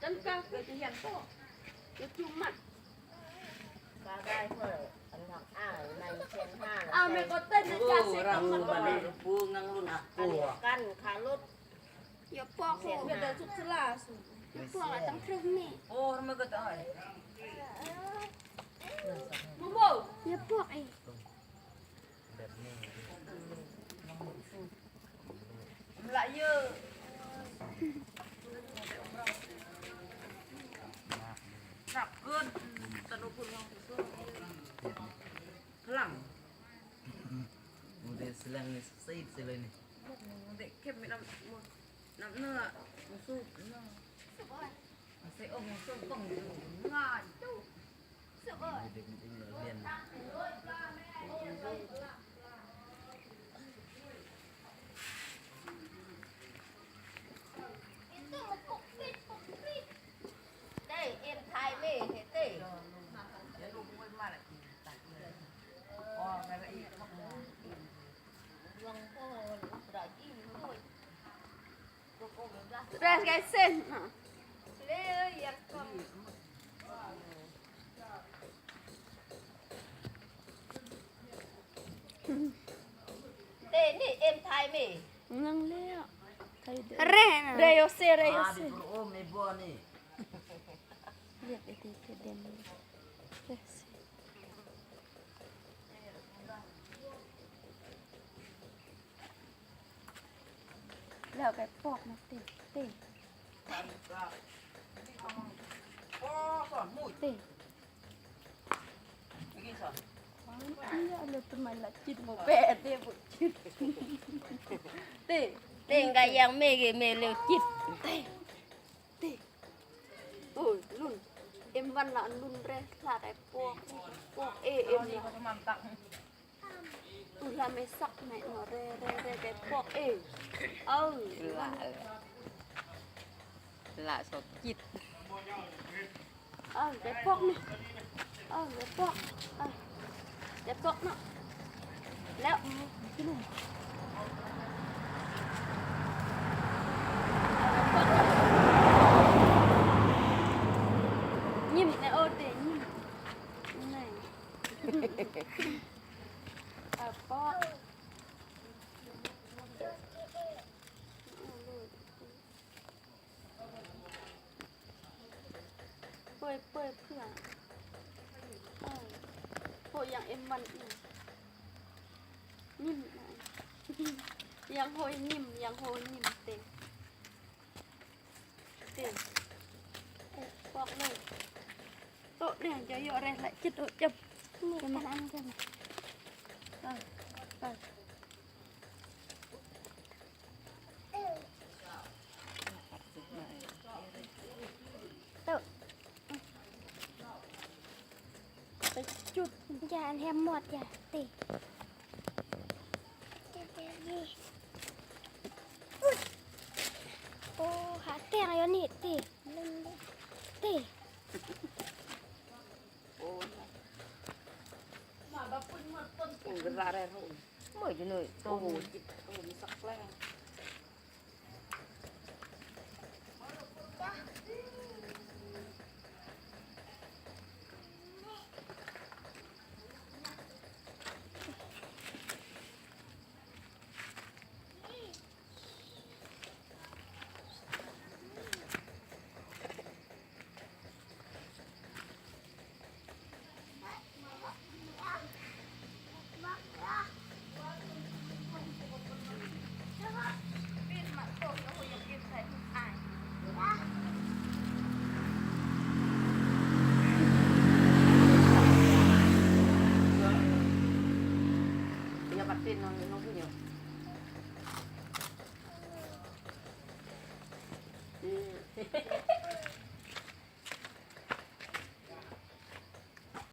Cov kab kws tus hiam tuaj, yuav cug mas. Kab dai huaj, thom a nai tshiab haj. A, me ko tej nws cas xwb, pub nqeeb lub na kuj kab kha lub. Yuav pom, yuav pom tag nrho me. Yuav pom. Tej em thai me tej. Ra cái sen hả? Tej nej em thai me. Re, re yo se, re yo se. Lawv cái pok no tij tij. Tij. Lawv tus mas lam cit mus pem tej pum cit. Tij, tij nqa yang me me lawv cit. Tij, tij. Ui, lun. Em vaj no lun re hla cái pok, pok e em no. Tus hla me xab na no re re re cái pok e. Lam xav cit. Cái pok ne. Cái pok. Cái pok no. Lawm. Nyim ne, o tes nyim ne. Pok. Poj, poj, poj. Poj yang em man i. Nyim. Yang hoj nyim, yang hoj nyim tes. Tes. Poj ne. Toj ne, cov yog re hlais cit ua cov. Ua, hav tiag yuav nim tim. Tim.